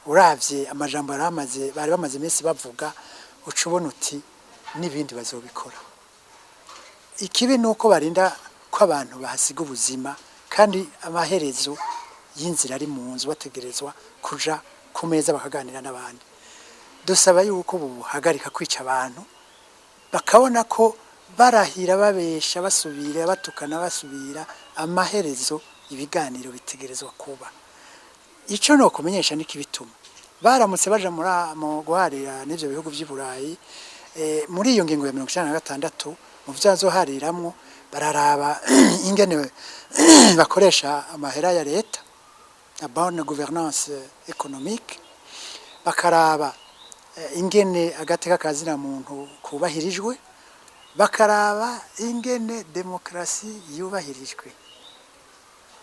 Uravye amajambo yaramaze, bari bamaze iminsi bavuga, uca ubona uti n'ibindi bazobikora. Ikibi ni uko barinda ko abantu bahasiga ubuzima, kandi amaherezo y'inzira ari mu nzu, bategerezwa kuja ku meza bakaganira n'abandi. Dusaba yuko buhagarika kwica abantu, bakabona ko barahira, babesha, basubira batukana, basubira, amaherezo ibiganiro bitegerezwa kuba. Ico no kumenyesha nikibituma baramutse baja muri mu guharira n'ivyo bihugu vy'i Burayi, muri iyo ngingo ya 96, mu vyo bazohariramwo bararaba ingene bakoresha amahera ya leta, la bonne gouvernance économique, bakaraba ingene agateka kazina muntu kubahirijwe, bakaraba ingene demokarasi yubahirijwe.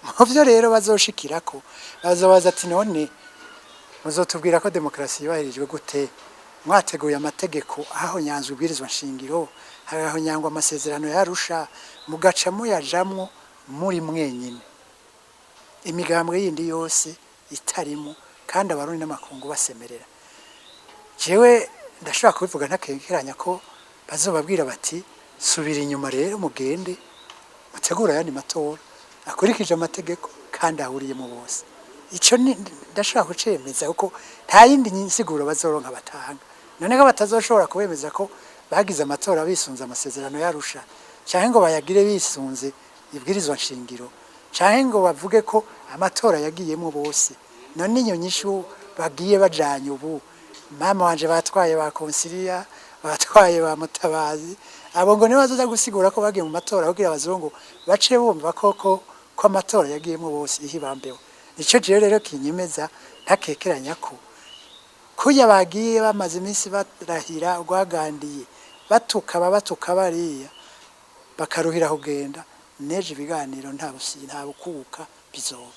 Mu vyo rero bazoshikirako, bazobaza ati: "None muzotubwira ko demokarasi yubahirijwe gute mwateguye amategeko aho nyanzwe ibwirizwa nshingiro, aho nyangwa amasezerano yarusha, mugaca muyajamwo muri mwenyine, imigambwe yindi yose itarimo, kandi Abarundi n'amakungu basemerera?" Jewe ndashobora kubivuga ntakekeranya ko bazobabwira bati: "Subira inyuma rero, mugende mutegure ayandi matora akurikije amategeko kandi ahuriyemo bose." Ico ni ndashobora kucemeza, kuko nta yindi nsiguro bazoronka batanga. None ko batazoshobora kubemeza ko bagize amatora bisunze amasezerano yarusha, canke ngo bayagire bisunze ibwirizwa nshingiro, canke ngo bavuge ko amatora yagiyemo bose, none iyo nyishu bagiye bajanye ubu, mama wanje, batwaye ba Konsiliya, batwaye ba Mutabazi, abo ngo nibo bazoza gusigura ko bagiye mu matora kugira abazungu bace bumva koko ko amatora yagiyemo bose? Ihibambewe. Nico jewe rero kinyemeza ntakekeranya ko kurya bagiye bamaze iminsi barahira rwagandiye, batuka batuka bariya, bakaruhira kugenda, neje ibiganiro nta bukuka bizoba.